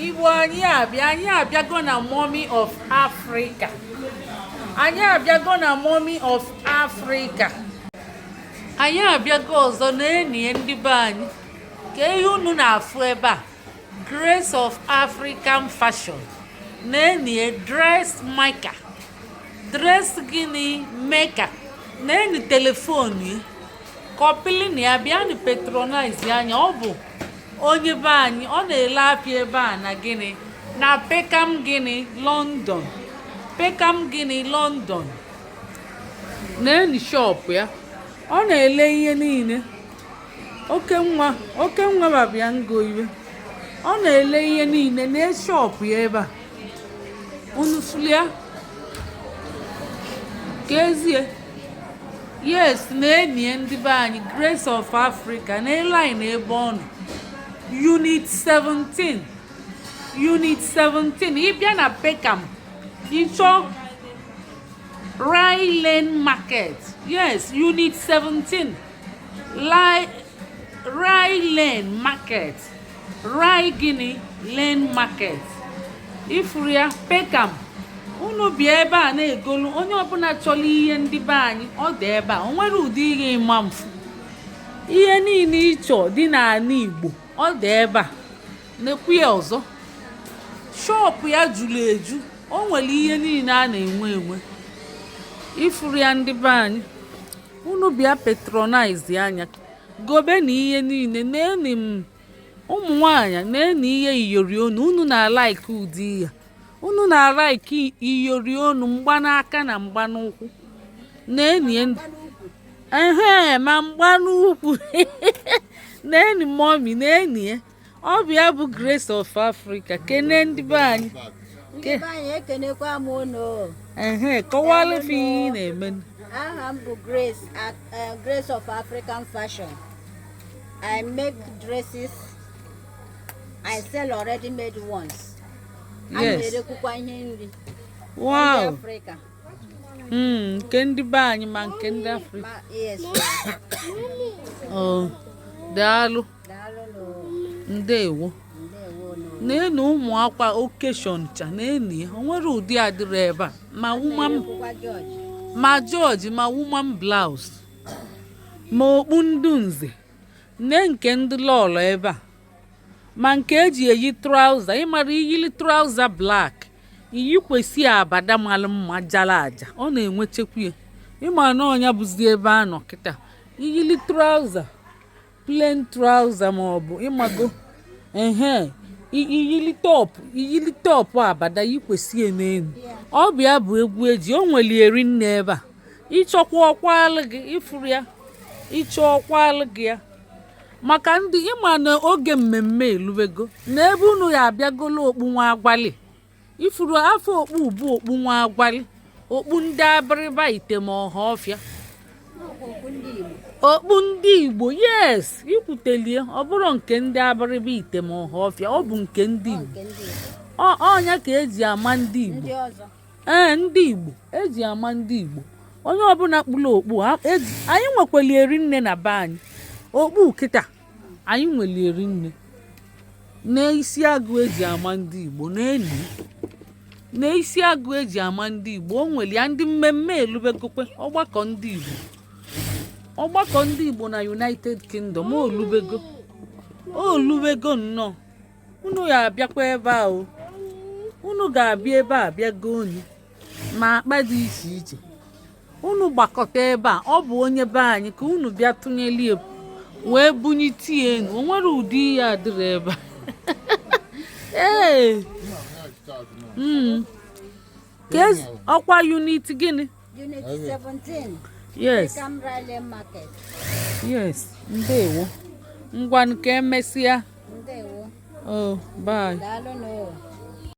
Igbo, anyị abịa, anyị abịago na Mommy of Africa. Anyị abịago na Mommy of Africa. Anyị abịago ọzọ na-enyi ndị be anyị. Ka ihe unu na-afụ ebe a, Grace of African Fashion, na-enyi dress maker, dress gịnị maker. Na-enyi telephone ya, kọpịlị na ya, bịanụ patronize anya. Ọ bụ onye be anyị, ọ na-ele afịa ebe a na gịnị, na Peckham gịnị, London. Peckham gịnị, London. Na-enyi shop ya, ọ na-ele ihe niile. Oke nwa, oke nwa, babịa ngo iwe. Ọ na-ele ihe niile na shop ya ebe a. Unu fụlia ka ezie. Yes, na-enyi ndị be anyị, Grace of Africa, na line ebe ọ nọ, Unit 17, Unit 17. Ịbịa na Peckham, ịchọ Rye Lane Market. Yes, Unit 17, Rye Lane Market, Rye gịnị, Lane Market. Ifuru ya, Peckham. Unu bịa ebe a na-egolu. Onye ọbụla chọrọ ihe ndị be anyị, ọ dị ebe a. O nwere ụdị ihe ịma mfu, ihe niile ịchọ dị n'ala Igbo, ọ dị ebe a. Nekwu ya ọzọ, shop ya juru eju. O nwere ihe niile a na-enwe enwe. Ifuru ya, ndị be anyị, unu bịa patronize anya, gobe na ihe niile. Na-eni m ụmụ nwanyị na-eni ihe iyori onu. Unu na-alike ụdị ya, unu na-alike iyori onu, mgbanaka na mgbanụkwụ. Na-eni ehe, ma mgbanụkwụ. Na-eni mommy, na-eni ya. Ọ bụ ya bụ Grace of Africa. Kene ndị be anyị. Ndị be anyị, ekenekwa m unu. Ehe, kọwalụ ife ihe ị na-eme. Aha m bụ Grace, Grace of African Fashion. I make dresses. I sell already made ones. A na-erekwukwa ihe nri ndị Africa. Nke ndị be anyị ma nke ndị Afrịka. Ma yes. Oh, daalụ. Daalụ. Ndewo. Ndewo nụ. Na-enu ụmụ akwa occasion cha, na-enu ya. O nwere ụdị adịrị ebe a, ma woman Na-erekwukwa George. Ma George, ma woman blouse, ma okpu ndị nze, nne, nke ndị lọlọ ebe a, ma nke eji eyi trouser. Ịmara iyili trouser black, iyikwesị abada malụ mma, jara aja, ọ na-enwechekwa ya. Ịma na ọnya bụzi ebe a nọ kịta, iyili trouser, plain trouser, ma ọ bụ ịmago ehe, iyili top, iyili top abada, yikwesị ya n'elu. Ọ bụ ya bụ egwu eji o nwere eri nne ebe a. Ịchọkwa ọkwalụ gị, ịfụrụ ya, ịchọ ọkwalụ gị ya maka ndị ịma na oge mmemme elubego na ebe unu ya abịagolo. Okpu nwa agwali, ifuru afọ okpu bụ okpu nwa agwali, okpu ndị abịrịba ite ma ọha ọfịa. Okwu ndị Igbo. Okpu ndị Igbo, yes, ikwutelie. Ọ bụrụ nke ndị abịrịba ite ma ọha ọfịa, ọ bụ nke ndị Ọ Igbo. Nke ndị Igbo. Ọnya ka eji ama ndị Igbo. Ndị ọzọ. Ee, ndị Igbo, eji ama ndị Igbo. Onye ọbụla kpụrụ okpu anyị nwekwara eri nne na be anyị. Okpu kịta anyị nwere eri nne n'isi agụ eji ama ndị Igbo, na-eni n'isi agụ eji ama ndị Igbo. O nwere ya. Ndị mmemme elubegokwe. Ọgbakọ ndị Igbo, ọgbakọ ndị Igbo na United Kingdom olubego, olubego nnọọ. Unu ya abịakwa ebe a o, unu ga-abịa ebe a, bịa goo onye ma akpa dị iche iche. Unu gbakọta ebe a, ọ bụ onye be anyị ka unu bịa tụnyelie wee bunye ya enu. O nwere ụdị ihe adịrị ebe a. Ee, ọkwa unit gịnị? Unit 17. Yes. Peckham Rye Market. Yes, ndewo. Ngwanụ, ka emesịa. Ndewo. Oh, bye. Daalụ nụ.